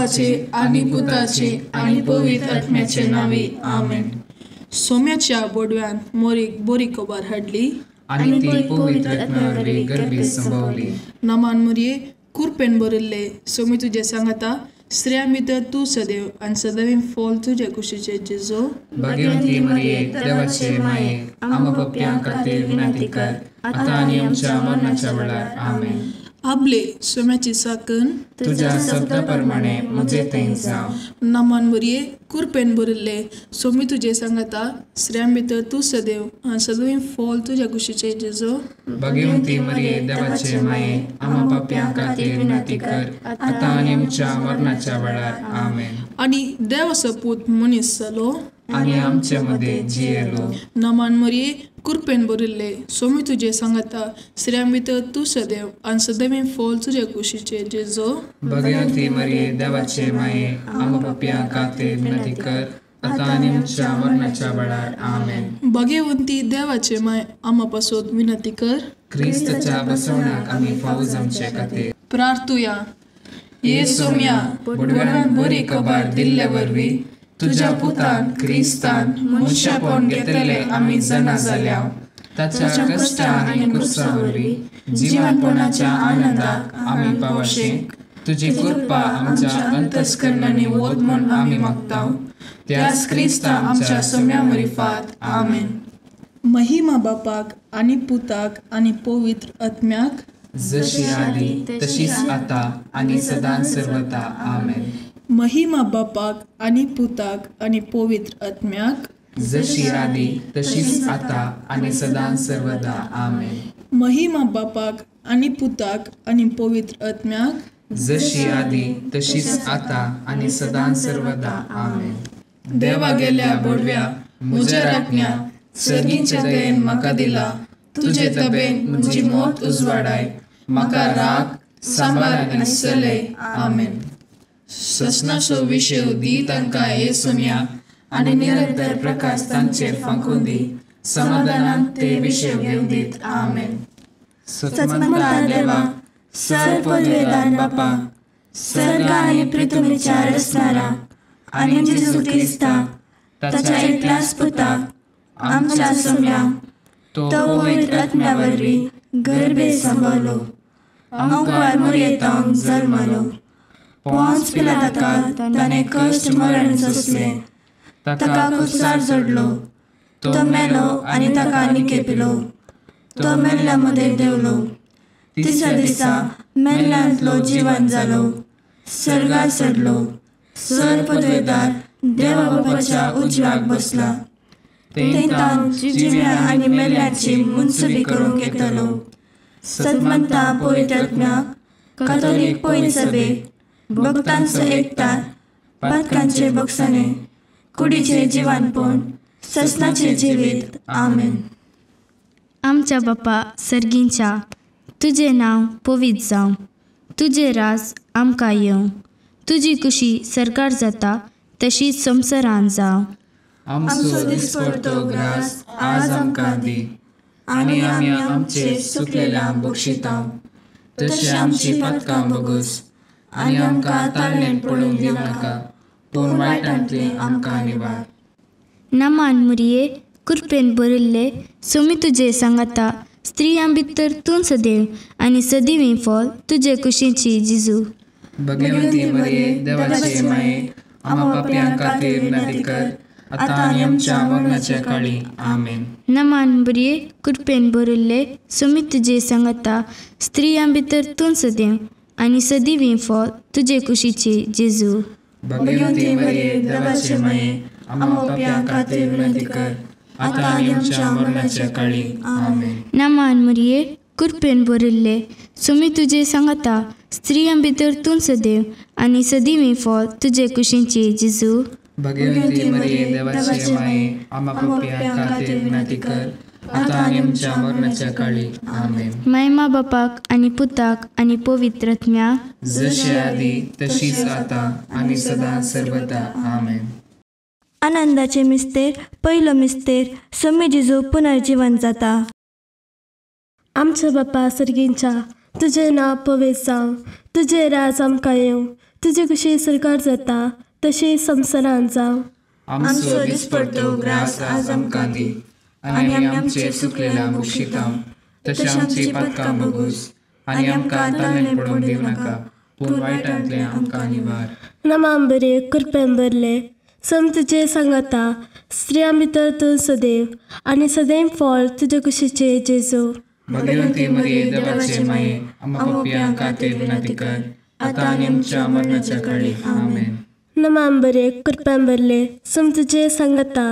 बापाचे आनी पुताचे आनी पवित्र आत्म्याचे नांवी आमेन. सोम्याच्या बोडव्यान मोरीक बोरी खबर हाडली आनी ती पवित्र आत्म्या वरवीं गर्भीत संभवली. नमान मुरये कुरपेन भरिल्ले सोमी तुजे सांगाता, स्त्रियां भितर तूं सदैव आनी सदैव फॉल तुजे कुशीचे जेजो. भाग्यवंती मरिये देवाचे माये, आमकां पापयां खातीर विनंती कर, आतां आनी आमच्या मरणाच्या वेळार. आमेन. आबले सोम्याची साकन तुज्या शब्दा प्रमाणे म्हजे थंय जावं. नमान मुरये कुरपेन भरिल्ले सोमी तुजे सांगाता, स्त्रियां भितर तूं सदैव आनी सदैव फॉल तुज्या कुशीचे जेजो. भाग्यवंती मरिये देवाचे माये, आमकां पापयां खातीर विनंती कर, आतां आनी आमच्या मरणाच्या वेळार. आमेन. आनी देवाचो पूत मनीस जालो आनी आमचे मदें जियेलो. नमान मरिये कुरपेन भरिल्ले सोमी तुजे सांगाता, स्त्रियां भितर तूं सदैव आनी सदैव फॉल तुज्या कुशीचे जेजो. भाग्यवंती मरिये देवाचे माये, आमकां पापयां खातीर विनंती कर, आतां आनी आमच्या मरणाच्या वेळार. आमेन. भाग्यवंती देवाचे माय, आमा पासत विनंती कर, क्रिस्ताच्या बसवणाक आमी फावो जावचे खातीर. प्रार्थुया. ये सोम्या, बोडव्यान बरी खबर दिल्ले वरवीं तुज्या पुतान क्रिस्तान मनशापण घेतले आमी जाणा जाल्या, ताच्या कश्टा आनी क्रुसा वरवीं जिवनपणाच्या आनंदाक आमी पावशे. तुजी कृपा आमच्या अंतस्करणांनी वत म्हूण आमी मागता, त्याच क्रिस्ता आमच्या सोम्या मरिफात. आमेन. महिमा बापाक आनी पुताक आनी पवित्र आत्म्याक, जशी आदी तशीच आतां आनी सदां सर्वदा. आमेन. महिमा बापाक आनी पुताक आनी पवित्र आत्म्याक, जशी आदी तशीच आतां आनी सदां सर्वदा. आमेन. महिमा बापाक आनी पुताक आनी पवित्र आत्म्याक, जशी आदी तशीच आतां आनी सदां सर्वदा. आमेन. देवा गेल्या बोडव्या म्हज्या राखण्या, सर्गीच्या दयेन म्हाका दिला, तुजे तबेन म्हजी मौत उजवाडाय, म्हाका राख सांबार आनी चलय. आमेन. ससनाचो विशय दी तांकां ये सोम्या, आनी निरंतर प्रकाश तांचेर फांकून दी, समाधानान ते विशय घेवन दीत. आमेन. सतमंता देवा, सर पदवेदार बापा, सर्ग आनी पृथ्वीच्या रचणारा आनी जेजू क्रिस्ता ताच्या एकल्याच पुता आमच्या सोम्या, तो पवित्र आत्म्या वरवीं गर्भे संभवलो, अंकार मुरयेतावन जल्मलो, पोंस पिलाताका ताणें कश्ट मरण सोंसलें, ताका कुसार जोडलो, तो मेलो आनी ताका निकेपिलो, तो मेल्ल्या मदें देंवलो, तिसऱ्या दिसा मेल्ल्यांतलो जिवन जालो, सर्गार चडलो, सर पदवेदार देवा बापाच्या उजव्याक बसला, तेंतान जिव्या आनी मेल्ल्याची मुनसुबी करूंक येतलो. सदमंता पवित्र आत्म्याक, कातोलीक पवित्र सभेक, भक्तांचो एकतार, पातकांचे बक्षाणे, कुडीचे जिवानपण, ससनाचे जिवीत. आमेन. आमच्या बापा सर्गींच्या, तुजें नांव पवित्र जावं, तुजें राज आमकां येवं, तुजी कुशी सरकार जाता तशीच संवसारांत जावं. आमचो दिसपडतो ग्रास आज आमकां दी, आनी आमी आमचे चुकलेल्यांक बक्षिता, तशें आमची पातकां बगस, आनी आमकां ताळणेन पडूंक दिवनाका, पूण वायटांतली आमकां निवार. नमान मुरये कृपेन भरिल्ले सोमी तुजे सांगाता, स्त्रियां भितर तूं सदैव आनी सदैव फॉल तुजे कुशीची जिजू. भगवंती मरिये देवाचे माये, आम्हा पापयां खातीर विनंती कर, आतां आनी आमच्या मरणाच्या काळी. आमेन. नमान बरये कृपेन भरिल्ले सोमी तुजे सांगाता, स्त्रियां भितर तूं सदैव आनी सदैव फॉल तुजे कुशीची जेजू. भगवंती मरिये देवाचे माये, आम्हा पापयां खातीर विनंती कर, आतां आनी आमच्या मरणाच्या काळी. आमेन. नमान मरिये कृपेन भरिल्ले सोमी तुजे सांगाता, स्त्रियां भितर तूं सदैव आनी सदैव फॉल तुजे कुशीची जेजू. भगवंती मरिये देवाचे माये, आम्हा पापयां खातीर विनंती कर, आतां आनी आमच्या मरणाच्या काळी. आमेन. महिमा बापाक आनी पुताक आनी पवित्र आत्म्याक, जशी आदी तशीच आतां आनी सदां सर्वदा. आमेन. आनंदाचे मिस्तेर, पयलो मिस्तेर, सोमी जेजू पुनर्जीवन जाता. आमच्या बापा सर्गींच्या, तुजें नांव पवित्र जावं, तुजें राज आमकां येवं, तुजे कशी सरकार जाता तशी संवसारांत जावं. आमचो दिसपडतो ग्रास आज आमकां दी आनी आमी आमचे चुकलेल्या बक्षिता तशें आमची पातकां बगूस आनी आमकां ताळें पडोवंक दिवं नाका पूण वायटांतलें आमकां निवार. नमाम बरे कृपेन भरले सम तुजे सांगाता स्त्रियां भितर तूं सदैव आनी सदैव फळ तुजे कुशीचे जेजू. भगवती मरिये देवाचे माये आम्हा पापयां खातीर विनंती कर आतां आनी आमच्या मरणाच्या काळी. आमेन. नमाम बरे कृपेन भरले सम तुजे सांगाता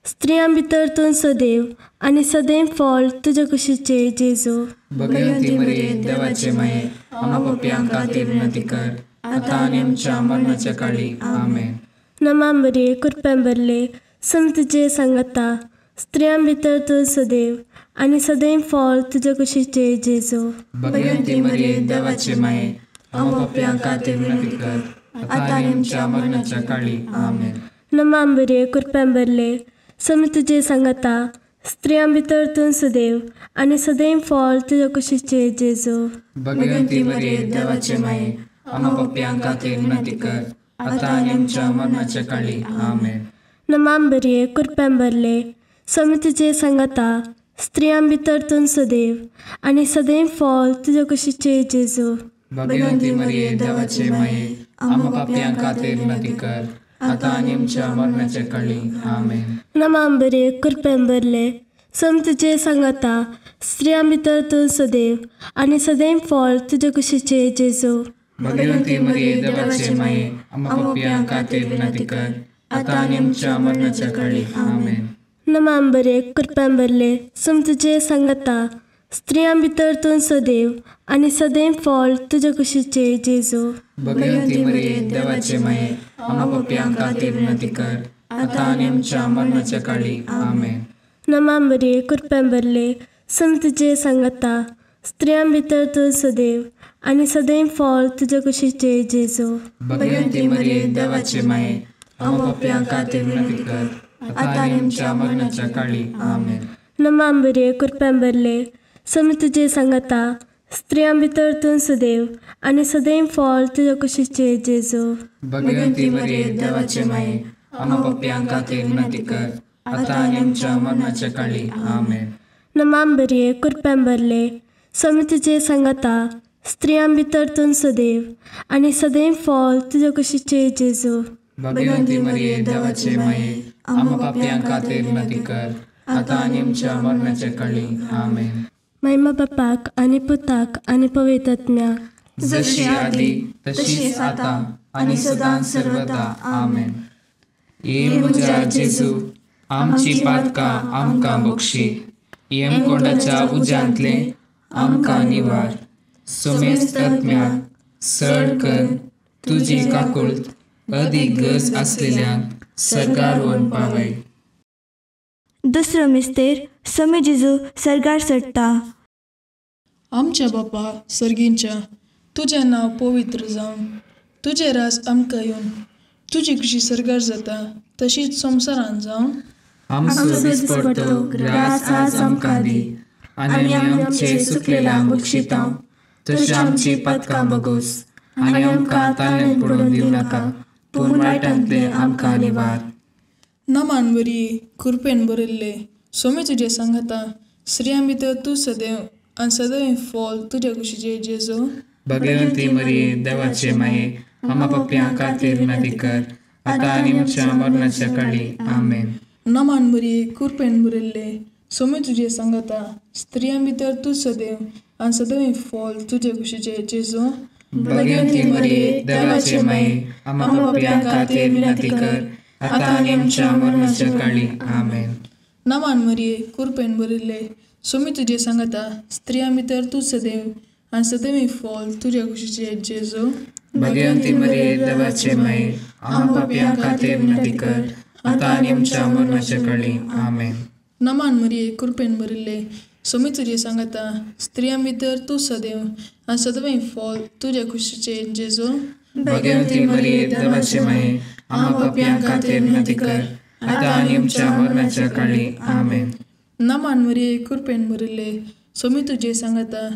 स्त्रियां भितर तूं सदैव आनी सदैव फळ तुजे कुशीचे जेजू. भगवती मरिये देवाचे माये आम्हा पापयां खातीर विनंती कर आतां आनी आमच्या मरणाच्या काळी. आमेन. नमाम बरे कृपेन भरले सम तुजे सांगाता स्त्रियां भितर तूं सदैव आनी सदैव फळ तुजे कुशीचे जेजू. भगवती मरिये देवाचे माये आम्हा पापयां खातीर विनंती कर आतां आनी आमच्या मरणाच्या काळी. आमेन. नमाम बरे कृपेन भरले सम तुजे सांगाता स्त्रियां भितर तूं सदैव आनी सदैव फळ तुजे कुशीचे जेजू. भगवती मरिये देवाचे माये आम्हा पापयां खातीर विनंती कर आतां आनी आमच्या मरणाच्या काळी. आमेन. नमाम बरे कृपेन भरले सम तुजे सांगाता स्त्रियां भितर तूं सदैव आनी सदैव फळ तुजे कुशीचे जेजू. भगवती मरिये देवाचे माये आम्हा पापयां खातीर विनंती कर आतां आनी आमच्या मरणाच्या काळी. आमेन. नमाम बरे कृपेन भरले सम तुजे सांगाता स्त्रियां भितर तूं सदैव आनी सदैव फळ तुजे कुशीचे जेजू. भगवती मरिये देवाचे माये आम्हा पापयां खातीर विनंती कर आतां आनी आमच्या मरणाच्या काळी. आमेन. नमाम बरे कृपेन भरले सम तुजे सांगाता स्त्रियां भितर तूं सदैव आनी सदैव फळ तुजे कुशीचे जेजू. भगवती मरिये देवाचे माये आम्हा पापयां खातीर विनंती कर आतां आनी आमच्या मरणाच्या काळी. आमेन. नमाम बरे कृपेन भरले सम तुजे सांगाता स्त्रियां भितर तूं सदैव आनी सदैव फळ तुजे कुशीचे जेजू. भगवती मरिये देवाचे माये आम्हा पापयां खातीर विनंती कर आतां आनी आमच्या मरणाच्या काळी. आमेन. नमाम बरे कृपेन भरले सम तुजे सांगाता स्त्रियां भितर तूं सदैव आनी सदैव फळ तुजे कुशीचे जेजू. भगवती मरिये देवाचे माये आम्हा पापयां खातीर विनंती कर आतां आनी आमच्या मरणाच्या काळी. आमेन. नमाम बरे कृपेन भरले सम तुजे सांगाता स्त्रियां भितर तूं सदैव आनी सदैव फळ तुजे कुशीचे जेजू. भगवती मरिये देवाचे माये आम्हा पापयां खातीर विनंती कर आतां आनी आमच्या मरणाच्या काळी. आमेन. महिमा बापाक आनी पुताक आनी पवित्र आत्म्याक, जशी आदी तशीच आतां आनी सदां सर्वदा. आमेन. ये म्हज्या जेजू आमची पातकां आमकां बक्षी यमकोंडाच्या उज्यांतलें आमकां निवार सोमेस्त आत्म्याक सड कर तुजी काकुळट अदीक गरज आसलेल्यांक सर्गार व्हरून पावय. दुसरो मिस्तेर समी जेजू सर्गार चडटा. आमच्या बापा सर्गींच्या तुजें नांव पवित्र जावं, तुजें राज आमकां येवन, तुजी खुशी सर्गार जाता तशीच संवसारांत जावं. आमचो दिसपडतो ग्रास आज आमकां दी आनी आमचे चुकलेल्यांक बक्षिता तशी आमची पातकां बगोस आनी आमकां ताळें पडोवन दिवं नाका पूण वायटांतलें आमकां निवार. नमान बरी कृपेन भरिल्ले सोमी तुजें सांगाता स्त्रियां भितर तूं सदैव आनी सदैव फळ तुज्या कुशीचे जेजू. भगवती मरिये देवाचे माये आम्हा पापयां खातीर विनंती कर आतां आनी आमच्या मरणाच्या काळी. आमेन. नमान बरी कृपेन भरिल्ले सोमी तुजें सांगाता स्त्रियां भितर तूं सदैव आनी सदैव फळ तुज्या कुशीचे जेजू. भगवती मरिये देवाचे माये आम्हा पापयां खातीर विनंती कर आतां आनी आमच्या मरणाच्या काळी. आमेन. नमान मरिये कृपेन भरिल्ले सोमी तुजें सांगाता स्त्रियां भितर तूं सदैव आनी सदैव फळ तुज्या कुशीचे जेजू. भगवती मरिये देवाचे माये आम्हा पापयां खातीर विनंती कर आतां आनी आमच्या मरणाच्या काळी. आमेन. नमान मरिये कृपेन भरिल्ले सोमी तुजें सांगाता स्त्रियां भितर तूं सदैव आनी सदैव फळ तुज्या कुशीचे जेजू. भगवती मरिये देवाचे माये आम्हा पापयां खातीर विनंती कर आतां आनी आमच्या मरणाच्या काळी. आमेन. नमान मरिये कृपेन भरिल्ले सोमी तुजें सांगाता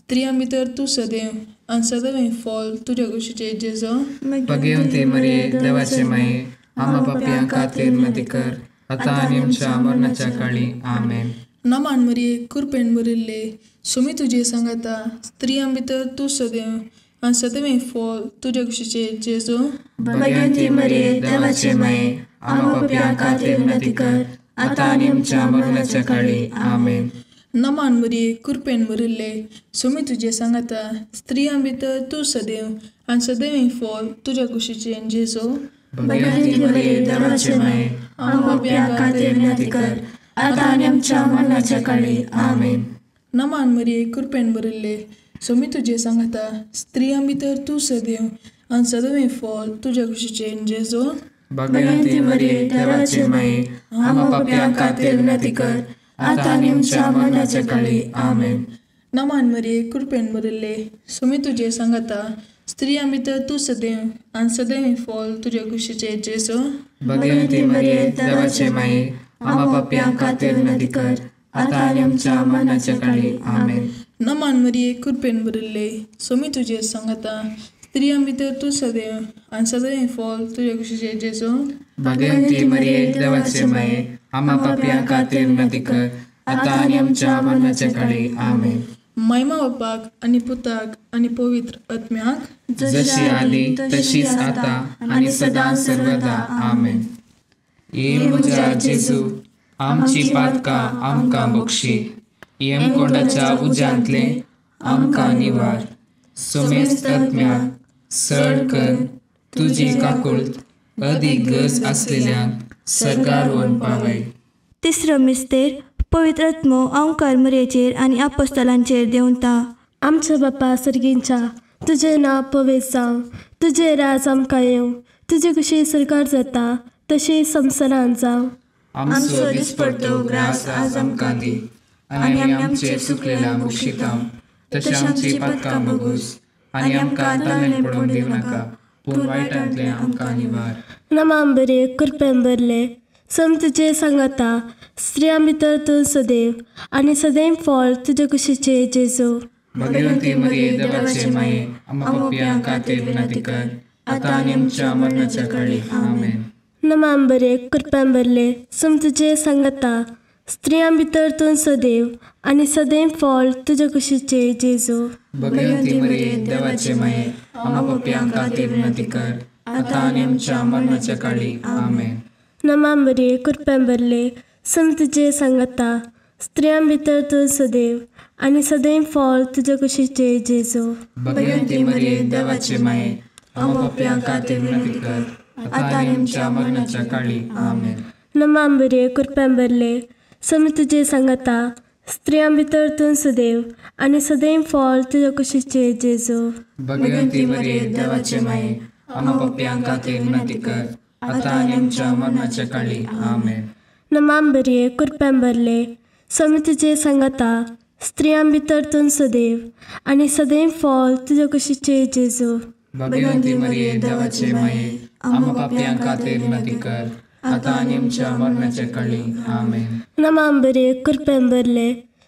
स्त्रियां भितर तूं सदैव आनी सदैव फॉल तुज्या कुशीचे जेजू. भगवंती मरिये देवाचे माये, आम्हा पापयां खातीर विनंती कर, आतां आनी आमच्या मरणाच्या काळी. आमेन. नमान मरिये, कृपेन भरिल्ले, स्वामी तुजे सांगाता, स्त्रियां भितर तूं सदैव आनी सदैव फॉल तुज्या कुशीचे जेजू. भगवंती मरिये देवाचे माये, आम्हा पापयां खातीर विनंती कर, आतां आनी आमच्या मरणाच्या काळी. आमेन. नमान मरिये, कृपेन भरिल्ले, स्वामी तुजे सांगाता, स्त्रियां भितर तूं सदैव आनी सदैव फॉल तुज्या कुशीचे जेजू. भगवंती मरिये देवाचे माये, आम्हा पापयां खातीर विनंती कर, आतां आनी आमच्या मरणाच्या काळी. आमेन. नमान मरिये, कृपेन भरिल्ले, स्वामी तुजे सांगाता, स्त्रियां भितर तूं सदैव आनी सदैव फॉल तुज्या कुशीचे जेजू. भगवंती मरिये देवाचे माये, आम्हा पापयां खातीर विनंती कर, आतां आनी आमच्या मरणाच्या काळी. आमेन. नमान मरिये, कृपेन भरिल्ले, स्वामी तुजे सांगाता, स्त्रियां भितर तूं सदैव आनी सदैव फॉल तुज्या कुशीचे जेजू. भगवंती मरिये देवाचे माये, आम्हा पापयां खातीर विनंती कर, आतां आनी आमच्या मरणाच्या काळी. आमेन. नमान मरिये, कृपेन भरिल्ले, स्वामी तुजे सांगाता, स्त्रियां भितर तूं सदैव आनी सदैव फॉल तुज्या कुशीचे जेजू. भगवंती मरिये देवाचे माये, आम्हा पापयां खातीर विनंती कर, आतां आनी आमच्या मरणाच्या काळी. आमेन. महिमा बापाक आनी पुताक आनी पवित्र आत्म्याक, जशी आदी तशीच आतां आनी सदां सर्वदा. आमेन. ये म्हज्या जेजू, आमची पातकां आमकां बक्षी, यमकोंडाच्या उज्यांतले आमकां निवार, समेस्त आत्म्याक सड कर तुजी काकुळट अदीक गरज आसलेल्यांक सर्गार व्हरून पावय. तिसरो मिस्तेर, पवित्र आत्मो अंकार मरियेचेर आनी आपोस्तलांचेर देंवता. आमच्या बापा सर्गींच्या, तुजें नांव पवित्र जावं, तुजें राज आमकां येवं, तुजे कशी सरकार जाता तशी संवसारांत जावं. आमचो दिसपडतो ग्रास आज आमकां दी, आनी आमी आमचे चुकलेल्या बक्षिता तशें आमची पातकां बगूस, आनी आमकां ताणें पडोवंक दिवं नाका, पूण वायटांतलें आमकां निवार. नमान बरे, कृपेन भरले, सम तुजे सांगाता, स्त्रियां भितर तूं सदैव आनी सदैव फॉल तुजे कुशीचे जेजू. भगवंती मरिये देवाचे माये, आम्हा पापयां खातीर विनंती कर, आतां आनी आमच्या मरणाच्या काळी. आमेन. नमान बरे, कृपेन भरले, सम तुजे सांगाता, स्त्रियां भितर तूं सदैव आनी सदैव फॉल तुजे कुशीचे जेजू. भगवंती मरिये देवाचे माये, आम्हा पापयां खातीर विनंती कर, आतां आनी आमच्या मरणाच्या काळी. आमेन. नमान मरिये, कृपेन भरले, सम तुजे सांगाता, स्त्रियां भितर तूं सदैव आनी सदैव फॉल तुजे कुशीचे जेजू. भगवंती मरिये देवाचे माये, आम्हा पापयां खातीर विनंती कर, आतां आनी आमच्या मरणाच्या काळी. आमेन. नमान मरिये, कृपेन भरले, सम तुजे सांगाता, स्त्रियां भितर तूं सदैव आनी सदैव फॉल तुजे कुशीचे जेजू. भगवंती मरिये देवाचे माये, आम्हा पापयां खातीर विनंती कर, आतां आनी आमच्या मरणाच्या काळी. आमेन. नमान मरिये, कृपेन भरले, स्वामी तुजे सांगाता, स्त्रियां भितर तूं सदैव आनी सदैव फॉल तुजे कुशीचे जेजू. भगवंती मरिये देवाचे माये, आम्हा पापयां खातीर विनंती कर, आतां आनी आमच्या मरणाच्या काळी. आमेन. नमान मरिये, कृपेन भरले,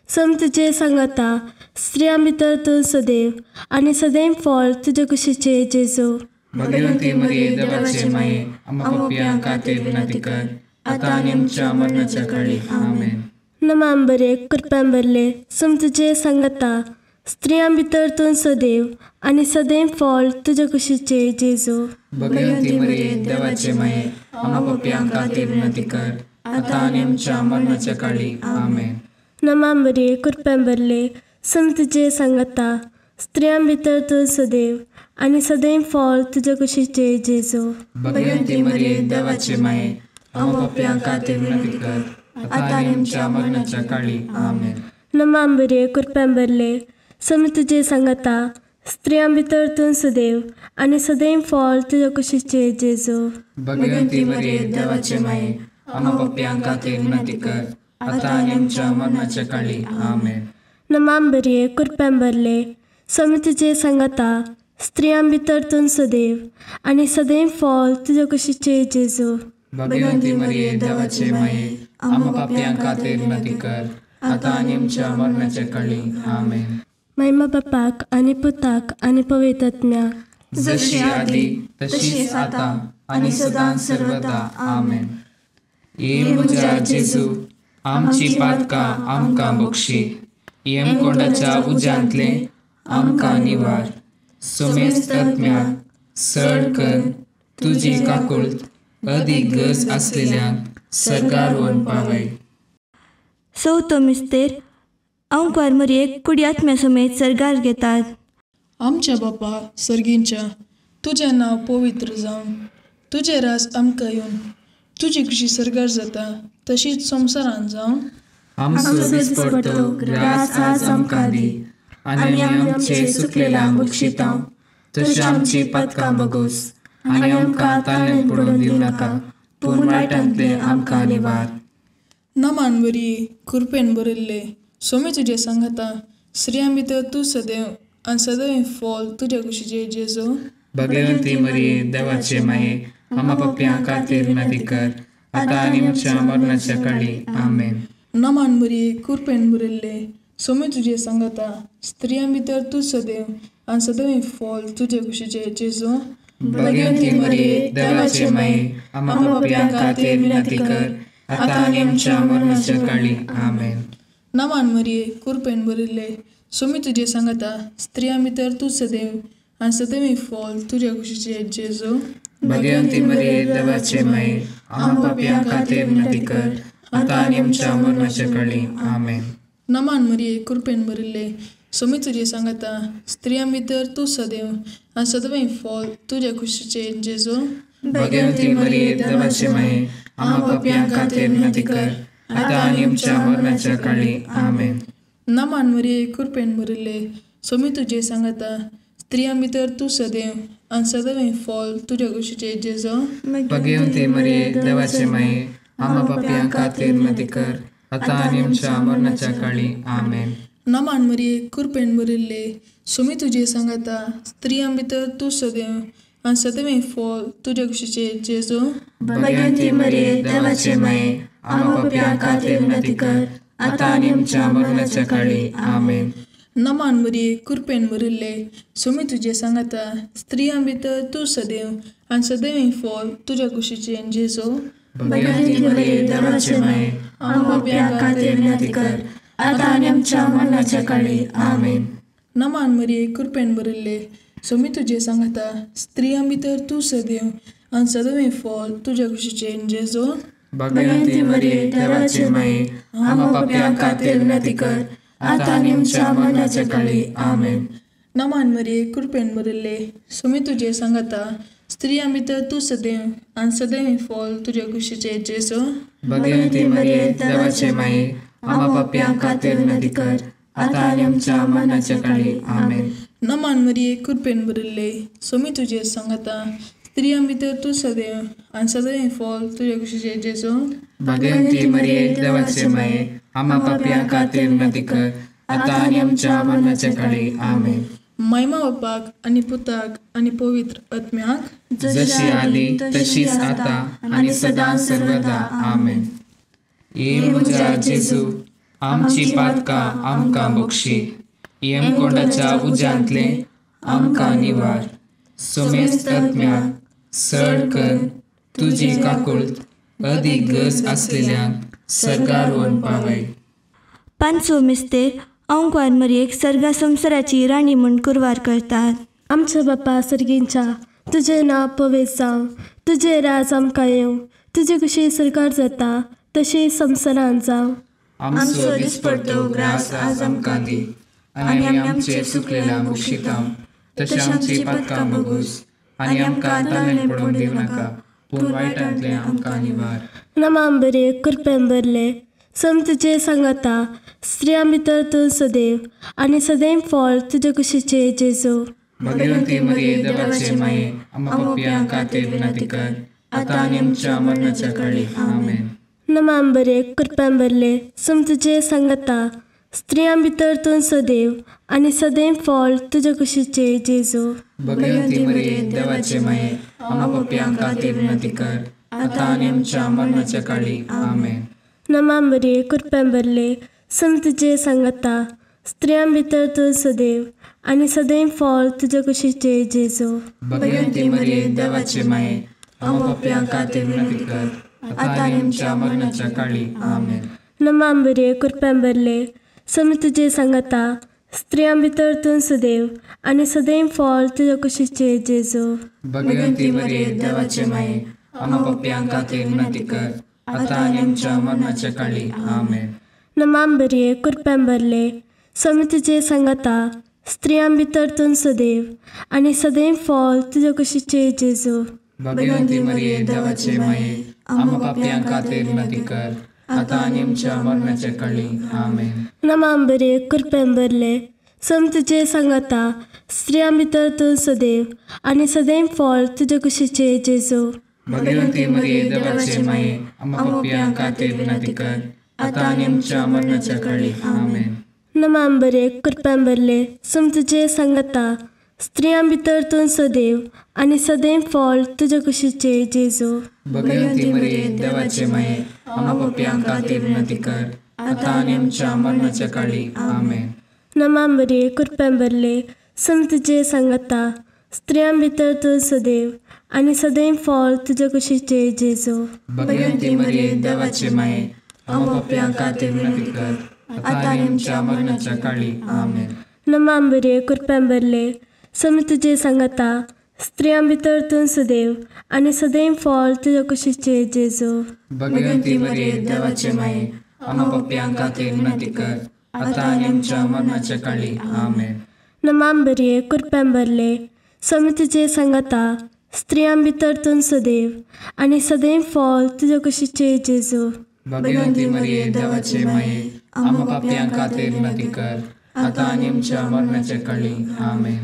सम तुजे सांगाता, स्त्रियां भितर तूं सदैव आनी सदैव फॉल तुजे कुशीचे जेजू. भगवंती मरिये देवाचे माये, आम्हा पापयां खातीर विनंती कर, आतां आनी आमच्या मरणाच्या काळी. आमेन. नमान बरे, कृपेन भरले, सम तुजे सांगाता, स्त्रियां भितर तूं सदैव आनी सदैव फॉल तुजे कुशीचे जेजू. भगवंती मरिये देवाचे माये, आम्हा पापयां खातीर विनंती कर, आतां आनी आमच्या मरणाच्या काळी. आमेन. नमान मरिये, कृपेन भरले, सम तुजे सांगाता, स्त्रियां भितर तूं सदैव आनी सदैव फॉल तुजे कुशीचे जेजू. भगवंती मरिये देवाचे माये, आम्हा पापयां खातीर विनंती कर, आतां आनी आमच्या मरणाच्या काळी. आमेन. नमान मरिये, कृपेन भरले, सम तुजे सांगाता, स्त्रियां भितर तूं सदैव आनी सदैव फॉल तुजे कुशीचे जेजू. भगवंती मरिये देवाचे माये, आम्हा पापयां खातीर विनंती कर, आतां आनी आमच्या मरणाच्या काळी. आमेन. नमान मरिये, कृपेन भरले, स्वामी तुजे सांगाता, स्त्रियां भितर तूं सदैव आनी सदैव फॉल तुजे कुशीचे जेजू. भगवंती मरिये देवाचे माये, आम्हा पापयां खातीर विनंती कर, आतां आनी आमच्या मरणाच्या काळी. आमेन. महिमा बापाक आनी पुताक आनी पवित्र आत्म्याक, जशी आदी तशीच आतां आनी सदां सर्वदा. आमेन. ये म्हज्या जेजू, आमची पातकां आमकां बक्षी, यमकोंडाच्या उज्यांतले आमकां निवार, सोमेस्त आत्म्याक सड कर तुजी काकुळट अदीक गरज आसलेल्यांक सर्गार व्हरून पावय. चवथो मिस्तेर अंकवार मरयेक कुडी आत्म्या समेत सर्गार घेतात. आमच्या बापा सर्गींच्या, तुजें नांव पवित्र जावं, तुजें राज आमकां येवन, तुजी खुशी सर्गार जाता तशीच संवसारान जावं. आमचो दिसपडतो ग्रास आज आमकां दी, आनी आमी आमचे चुकलेल्यांक बक्षिता तशी आमची पातकां बगोस, आनी आमकां ताळेन पडून दिवं नाका, पूण वायटांतले आमकां निवार. नमान बरी कृपेन भरिल्ले, सोमी तुजें सांगाता, स्त्रियां भितर तूं सदैव आनी सदैव फॉल तुज्या कुशीचे जेजू. भगवंती मरिये, देवाचे माये, आमा पापयां खातीर विनंती कर, आतां आनी आमच्या मरणाच्या काळी. आमेन. नमान बरी कृपेन भरिल्ले, सोमी तुजें सांगाता, स्त्रियां भितर तूं सदैव आनी सदैव फॉल तुज्या कुशीचे जेजू. भगवंती मरिये, देवाचे माये, आमा पापयां खातीर विनंती कर, आतां आनी आमच्या मरणाच्या काळी. आमेन. नमान मरिये कृपेन भरिल्ले, सोमी तुजें सांगाता, स्त्रियां भितर तूं सदैव आनी सदैव फॉल तुज्या कुशीचे जेजू. भगवंती मरिये, देवाचे माये, आमा पापयां खातीर विनंती कर, आतां आनी आमच्या मरणाच्या काळी. आमेन. नमान मरिये कृपेन भरिल्ले, सोमी तुजें सांगाता, स्त्रियां भितर तूं सदैव आनी सदैव फॉल तुज्या कुशीचे जेजू. भगवंती मरिये, देवाचे माये, आमा पापयां खातीर विनंती कर, आतां आनी आमच्या मरणाच्या काळी. आमेन. नमान मरिये कृपेन भरिल्ले, सोमी तुजें सांगाता, स्त्रियां भितर तूं सदैव आनी सदैव फॉल तुज्या कुशीचे जेजू. भगवंती मरिये, देवाचे माये, आमा पापयां खातीर विनंती कर, आतां आनी आमच्या मरणाच्या काळी. आमेन. नमान मरिये कृपेन भरिल्ले, सोमी तुजें सांगाता, स्त्रियां भितर तूं सदैव आनी सदैव फॉल तुज्या कुशीचे जेजू. भगवंती मरिये, देवाचे माये, आमा पापयां खातीर विनंती कर, आतां आनी आमच्या मरणाच्या काळी. आमेन. नमान मरिये कृपेन भरिल्ले, सोमी तुजें सांगाता, स्त्रियां भितर तूं सदैव आनी सदैव फॉल तुज्या कुशीचे जेजू. भगवंती मरिये, देवाचे माये, आमा पापयां खातीर विनंती कर, आतां आनी आमच्या मरणाच्या काळी. आमेन. नमान मरिये कृपेन भरिल्ले, सोमी तुजें सांगाता, स्त्रियां भितर तूं सदैव आनी सदैव फॉल तुज्या कुशीचे जेजू. भगवंती मरिये, देवाचे माये, आमा पापयां खातीर विनंती कर, आतां आनी आमच्या मरणाच्या काळी. आमेन. नमान मरिये कृपेन भरिल्ले, सोमी तुजें सांगाता, स्त्रियां भितर तूं सदैव आनी सदैव फॉल तुज्या कुशीचे जेजू. भगवंती मरिये, देवाचे माये, आमा पापयां खातीर विनंती कर, आतां आनी आमच्या मरणाच्या काळी. आमेन. नमान मरिये कृपेन भरिल्ले, सोमी तुजें सांगाता, स्त्रियां भितर तूं सदैव आनी सदैव फॉल तुज्या कुशीचे जेजू. भगवंती मरिये, देवाचे माये, आमा पापयां खातीर विनंती कर, आतां आनी आमच्या मरणाच्या काळी. आमेन. महिमा बापाक आनी पुताक आनी पवित्र आत्म्याक, जशी आदी तशीच आतां आनी सदां सर्वदा. आमेन. ये म्हज्या जेजू, आमची पातकां आमकां बक्षी, यमकोंडाच्या उज्यांतले आमकां निवार, सोमेस्त आत्म्याक सड कर तुजी काकुळट अदीक गरज आसलेल्यांक सर्गार व्हरून पावय. पांचवो मिस्तेर अंकवार मरयेक सर्गा संवसाराची राणी म्हूण कुरवार करतात. आमच्या बापा सर्गींच्या, तुजें नांव पवित्र जावं, तुजें राज आमकां येवं, तुजी खुशी सरकार जाता तशी संवसारान जावं. आमचो दिसपडतो ग्रास आज आमकां दी, आनी आमी आमचे चुकलेल्यांक बक्षिता तशें आमची पातकां बगूस, आनी आमकां ताळेन पडूंक दिवं नाका, पूण वायटांतले आमकां निवार. नमान बरे कृपेन भरले, सम तुजें सांगाता, स्त्रियां भितर तूं सदैव आनी सदैव फॉल तुजे कुशीचे जेजू. भगवंती मरिये, देवाचे माये, आमा पापयां खातीर विनंती कर, आतां आनी आमच्या मरणाच्या काळी. आमेन. नमान बरे कृपेन भरले, सम तुजें सांगाता, स्त्रियां भितर तूं सदैव आनी सदैव फॉल तुजे कुशीचे जेजू. भगवंती मरिये, देवाचे माये, आमा पापयां खातीर विनंती कर, आतां आनी आमच्या मरणाच्या काळी. आमेन. नमान बरे कृपेन भरले, सम तुजें सांगाता, स्त्रियां भितर तूं सदैव आनी सदैव फळ तुजे कुशीचे जेजू. भगवंती मरिये देवाचे माये, आम्हा पाप्यां खातीर विनंती कर, आतां आनी आमच्या मरणाच्या काळी. आमेन. नमा मरिये, कृपेन भरले, स्वामी तुजे सांगाता, स्त्रियां भितर तूं सदैव आनी सदैव फळ तुजे कुशीचे जेजू. भगवंती मरिये देवाचे माये, आम्हा पाप्यां खातीर विनंती कर, आतां आनी आमच्या मरणाच्या काळी. आमेन. नमा मरिये, कृपेन भरले, स्वामी तुजे सांगाता, स्त्रियां भितर तूं सदैव आनी सदैव फळ तुजे कुशीचे जेजू. भगवंती मरिये देवाचे माये, आम्हा पाप्यां खातीर विनंती कर, आतां आनी आमच्या मरणाच्या काळी. आमेन. नमा मरिये, कृपेन भरले, स्वामी तुजे सांगाता, स्त्रियां भितर तूं सदैव आनी सदैव फळ तुजे कुशीचे जेजू. भगवंती मरिये देवाचे माये, आम्हा पाप्यां खातीर विनंती कर, आतां आनी आमच्या मरणाच्या काळी. आमेन. नमा मरिये, कृपेन भरले, स्वामी तुजे सांगाता, स्त्रियां भितर तूं सदैव आनी सदैव फळ तुजे कुशीचे जेजू. भगवंती मरिये देवाचे माये, आम्हा पाप्यां खातीर विनंती कर, आतां आनी आमच्या मरणाच्या काळी. आमेन. नमा मरिये, कृपेन भरले, स्वामी तुजे सांगाता, स्त्रियां भितर तूं सदैव आनी सदैव फळ तुजे कुशीचे जेजू. भगवंती मरिये देवाचे माये, आम्हा पाप्यां खातीर विनंती कर, आतां आनी आमच्या मरणाच्या काळी. आमेन. नमा मरिये, कृपेन भरले, स्वामी तुजे सांगाता, स्त्रियां भितर तूं सदैव आनी सदैव फळ तुजे कुशीचे जेजू. भगवंती मरिये देवाचे माये, आम्हा पाप्यां खातीर विनंती कर, आतां आनी आमच्या मरणाच्या काळी. आमेन. नमा मरिये, कृपेन भरले, स्वामी तुजे सांगाता, स्त्रियां भितर तूं सदैव आनी सदैव फळ तुजे कुशीचे जेजू. भगवंती मरिये देवाचे माये, आम्हा पाप्यां खातीर विनंती कर, आतां आनी आमच्या मरणाच्या काळी. आमेन.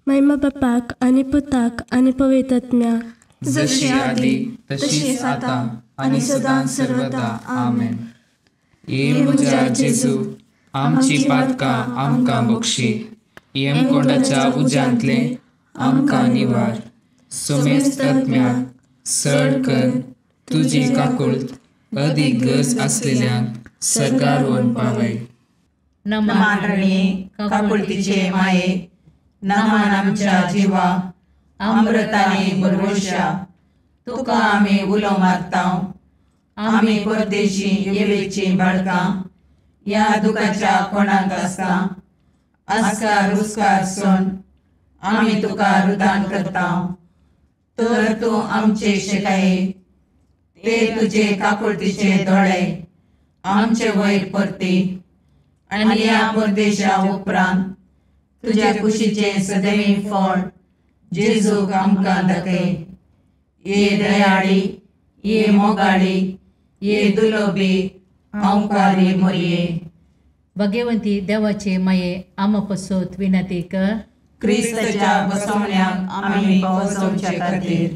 महिमा बापाक आनी पुताक आनी पवित्र आत्म्याक, जशी आदी तशीच आतां आनी सदां सर्वदा. आमेन. ये म्हज्या जेजू, आमची पातकां आमकां बक्षी, येमकोंडाच्या उज्यांतलें आमकां निवार, सोमेस्त आत्म्याक सड कर तुजी काकुळट अदीक गरज आसलेल्यांक सरकार व्हरून पावय. नमान रणये काकुळतीचे माये, नमान आमच्या जिवा अमृताने भरवशा, तुका आमी उलो मारता, आमी परदेशी येवेची बाळकां, ह्या दुखाच्या कोणाक आसता आस्कार रुस्कार सोन आमी तुका रुदान करता, तर तूं आमचे शेकाये ते तुजे काकुळतीचे दोळे आमचे वयर परती, आनी ह्या परदेशा उपरांत तुज्या कुशीचे सदैवी फळ जेजूक आमकां दाखय. ये दयाळी, ये मोगाळी, ये दुलोबी हांवकारी मोरये. भगवंती देवाचे माये, आमा पसत विनंती कर, क्रिस्ताच्या बसवण्याक आमी पावसोवचे खातीर.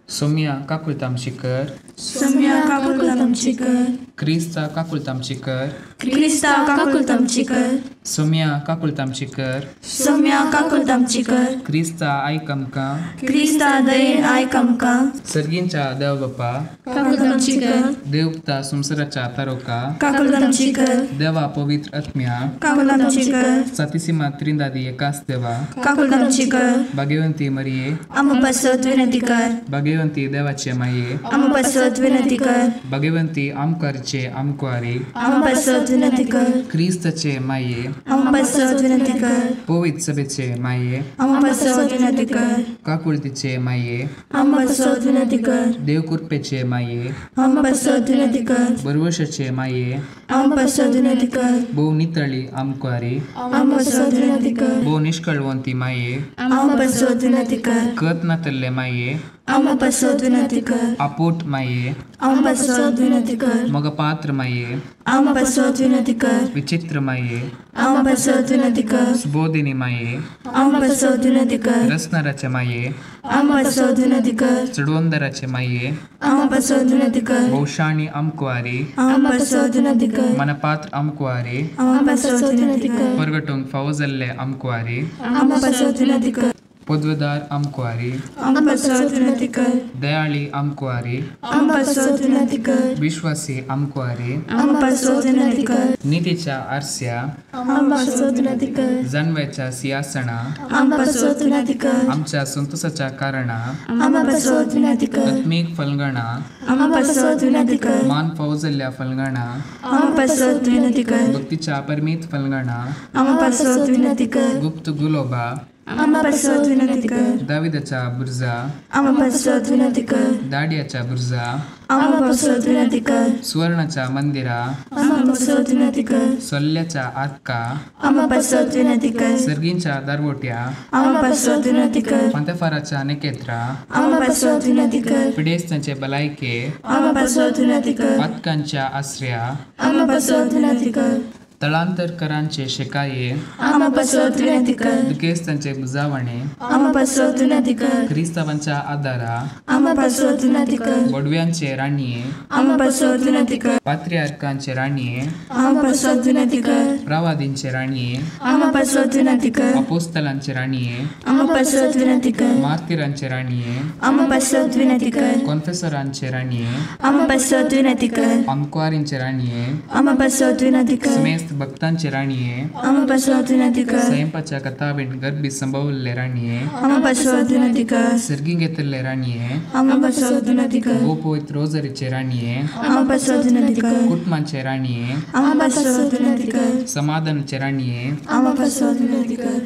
सोम्या काकुळतामशी कर, सोम्या काकुळतामशी कर, क्रिस्ता काकुळतामशी कर, क्रिस्ता काकुळतामशी कर, सोम्या काकुळतामशी कर, सोम्या काकुळतामशी कर, क्रिस्ता आयक आमकां, क्रिस्ता दयेन आयक आमकां. सर्गींच्या देव बापा काकुळतामशी कर, देवता संवसाराच्या तारोका काकुळतामशी कर, देवा पवित्र आत्म्या काकुळतामशी कर, सातीसीमा त्रिंदादी एकाच देवा काकुळतामशी कर, भाग्यवंती मरिये आम्हा पासत विनंती कर, भाग्यवंती देवाचे माये आम्हा पासत विनंती कर, भाग्यवंती आमकारचे आमकुवारी आम्हा पासत विनंती कर, क्रिस्ताचे माये आम्हा पासत विनंती कर, पवित्र सभेचे माये आम्हा पासत विनंती कर, काकुळतीचे माये आम्हा पासत विनंती कर, देवकृपेचे माये आम्हा पासत विनंती कर, बरवशाचे माये आम्हा पासत विनंती कर, भोव नितळी आमकुवारी आम्हा पासत विनंती कर, भोव निष्कळवंती माये आम्हा पासत विनंती कर, कत नातल्ले माये आम्हा पासत विनंती कर, आपोट माये आम्हा पासत विनंती कर, मगपात्र माये आम्हा पासत विनंती कर, विचित्र माये आम्हा पासत विनंती कर, सुबोधिनी माये आम्हा पासत विनंती कर, रसनाराचे माये आम्हा पासत विनंती कर, चडवंदराचे माये आम्हा पासत विनंती कर, भोवशाणी आमकुवारी आम्हा पासत विनंती कर, मनपात्र आमकुवारी आम्हा पासत विनंती कर, परगटूंक फावो जाल्ले आमकुवारी आम्हा पासत विनंती कर. पदवेदार आमकुवारी, आमकां पासत विनंती कर। दयाळी आमकुवारी, आमकां पासत विनंती कर। विश्वासी आमकुवारी, आमकां पासत विनंती कर। नितीच्या आरस्या, आमकां पासत विनंती कर। जानव्याच्या सिंहासना, आमकां पासत विनंती कर। आमच्या संतोषाच्या कारणा, आमकां पासत विनंती कर। आत्मीक फलगणा, आमकां पासत विनंती कर। मान फौजल्ल्या फलगणा, आमकां पासत विनंती कर। भक्तीच्या परमीत फलगणा, आमकां पासत विनंती कर। गुप्त गुलोबा, आमकां पासत विनंती कर। दाविदाच्या बुर्जा, आमकां पासत विनंती कर। दाडियाच्या बुर्जा, आमकां पासत विनंती कर। सुवर्णाच्या मंदिरा, आमकां पासत विनंती कर। सोल्ल्याच्या आरका, आमकां पासत विनंती कर। सर्गींच्या दारवोट्या, आमकां पासत विनंती कर। पंतेफाराच्या नेकेत्रा, आमकां पासत विनंती कर। पिडेस्तांचे बलायके, आमकां पासत विनंती कर। पातकांच्या आसऱ्या, आमकां पासत विनंती कर। तळांतरकरांचे शेकाये, आमकां पासत विनंती कर। दुखेस्तांचे बुजावणे, आमकां पासत विनंती कर। क्रिस्तावांच्या आदारा, आमकां पासत विनंती कर। बोडव्यांचे राणये, आमकां पासत विनंती कर। पात्रियार्कांचे राणये, आमकां पासत विनंती कर। प्रवादींचे राणये, आमकां पासत विनंती कर। अपोस्तलांचे राणये, आमकां पासत विनंती कर। मार्तीरांचे राणये, आमकां पासत विनंती कर। कॉन्फेसरांचे राणये, आमकां पासत विनंती कर। आमकुवारींचे राणये, आमकां पासत विनंती कर। समेस्त भक्तांचे राणये, आमकां पासत विनंती कर। स्वयंपाच्या कथाबीन गर्भी संभवल्ले राणये, आमकां पासत विनंती कर। सर्गी घेतल्ले राणये, आमकां पासत विनंती कर। गोपवित रोजरीचे राणये, आमकां पासत विनंती कर। कुटुंबांचे राणये, आमकां पासत विनंती कर। समाधानाचे राणये, आमकां पासत विनंती कर।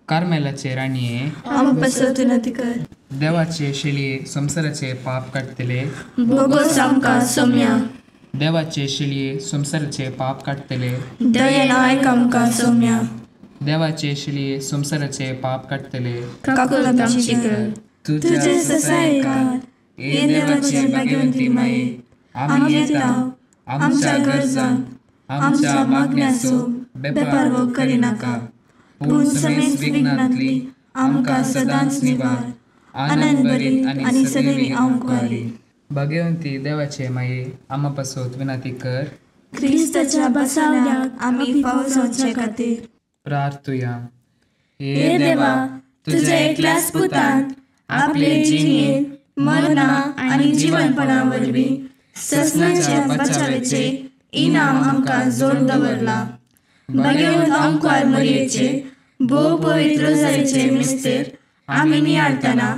कार्मेलाचे राणये, आमकां पासत विनंती कर। देवाचे शेळये संवसाराचे पाप काडटले, बोगोस आमकां सोम्या। देवाचे शेळये संवसाराचे पाप काडटले, दयेन आयक आमकां सोम्या। देवाचे शेळये संवसाराचे पाप काडटले, काकुळट आमची कर। तुजे ससायकार हे देवाचे भाग्यवंती माये, आमी येता आमच्या गरजांक आमच्या मागण्याचो बेपारवो करिनाका, पूण समेस्त विघ्नांतली आमकां सदांच निवार। आनंद भरीत आनी सदैवी आमकुवारी। भाग्यवंती देवाचे माये, आमा पासत विनंती कर। क्रिस्ताच्या बसावण्याक आमी फावो जावचे खातीर प्रार्थुया। हे देवा, तुज्या एकल्याच पुतान आपले जिणेंत मरणा आनी जिवनपणा वरवीं ससनाच्या बचावाचें इनाम आमकां जोड दवरलां। भाग्यवंत आमकुवार मरयेचे भोव पवित्र रोजारीचे मिस्तेर आमी नियाळतना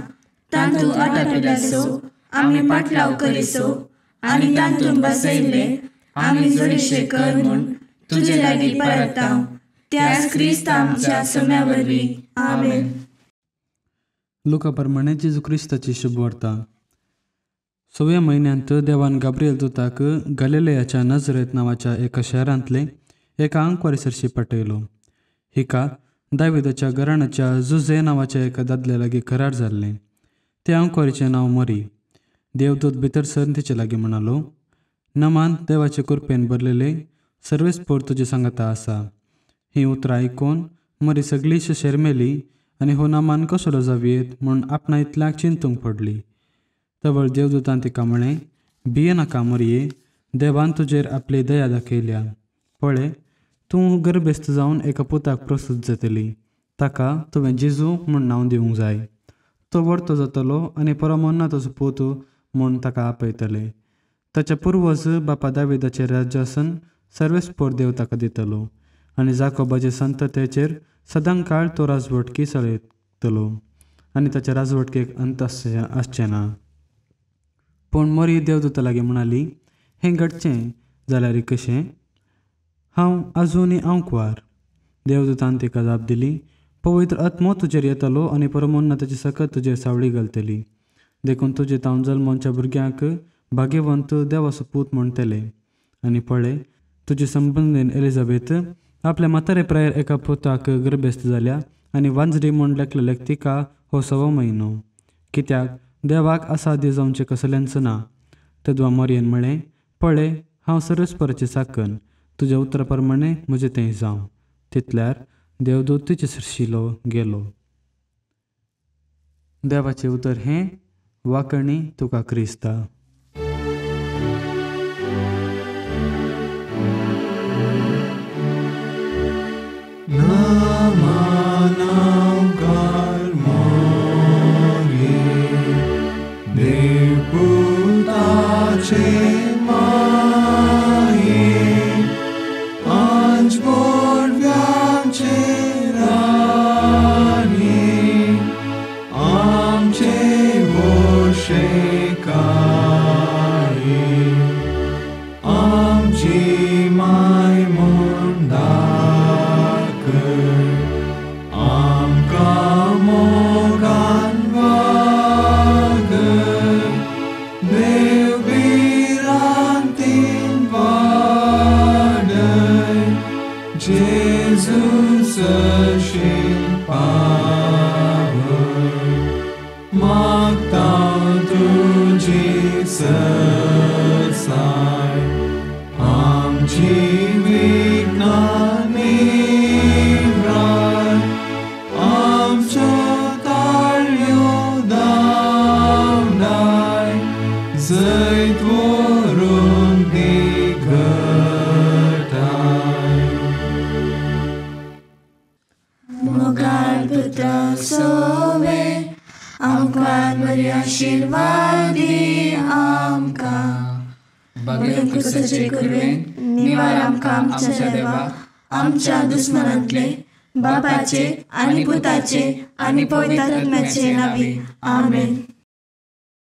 तातूंत आटापिल्याचो आमी पाटलाव करिसो आनी तातूंत बसयल्ले आमी जोडीशे कर म्हूण तुजे लागीं परताव, त्याच क्रिस्त आमच्या सोम्या वरवीं। आमेन। लुका प्रमाणे जेजू क्रिस्ताची शुभवार्ता। सव्या म्हयन्यांत देवान गाब्रियल दुताक गलिलेयाच्या नजरेत नांवाच्या एका शहरांतले एका आंकवारी सरशी पाठयलो। हिका दाविदाच्या घराण्याच्या जुझे नांवाच्या एका दादल्या लागीं करार जाल्लें। त्या आंकवारीचें नांव मरी। देवदूत भितर सरून तिचे लागीं म्हणालो, नमान देवाचे कृपेन भरलेले सर्वेस्पोर तुजे सांगाता आसा। हीं उतरां आयकून मरी सगळीशी शेरमेली आनी हो नामान कसलो जावयेत म्हूण आपणा इतल्याक चिंतूंक पडली। तवळ देवदूतान तिका म्हळें, भियेनाका मरये, देवान तुजेर आपली दया दाखयल्या। पळय, तूं गर्भेस्त जावन एका पुताक प्रस्तूत जातली, ताका तुवें जेजू म्हूण नांव दिवंक जाय। तो व्हडतो जातलो आनी परमोन्नताचो पूत म्हूण ताका आपयतले। ताचे पुर्वज बापा दाविदाचें राज्यासन सर्वेस्पोर देव ताका दितलो आनी जाकोबाचे संततेचेर सदांकाळ तो राजवटकी चलयतलो आनी ताच्या राजवटकेक अंत आसचें ना। पूण मरी देवदूता लागीं म्हणाली, हें घडचें जाल्यार कशें? हांव आजुनूय आंकवार। देवदूतान तिका जाप दिली, पवित्र आत्मो तुजेर येतलो आनी परमोन्नताची सकत तुजेर सावळी घालतली, देखून तुजे तावन जल्मोच्या भुरग्यांक भाग्यवंत देवाचो पूत म्हणटले। आनी पळय, तुजे संबंदीन एलिझाबेथ आपल्या म्हातारे प्रायेर एका पुताक गर्भेस्त जाल्या आनी वांजडी म्हूण लेखलेलेक तिका हो सवो म्हयनो, कित्याक देवाक असाध्य जावचें कसलेंच ना। तेदवा मरयेन म्हळें, पळय, हांव सर्वेस्पराचें चाकन, तुज्या उतरा प्रमाणे म्हजें तें जावं। तितल्यार देवदूत तिचे सरशिलो गेलो। देवाचें उतर हें वाकणी तुका क्रिस्ता। नमः सोवे आमकां मरी आशिर्वाद दी आमकां. बगेर क्रिस्ताचे कुरवेन निवार आमकां आमच्या देवा आमच्या दुस्मनांतले बापाचे आनी पुताचे आनी पवित्र आत्म्याचे नांवी. आमेन.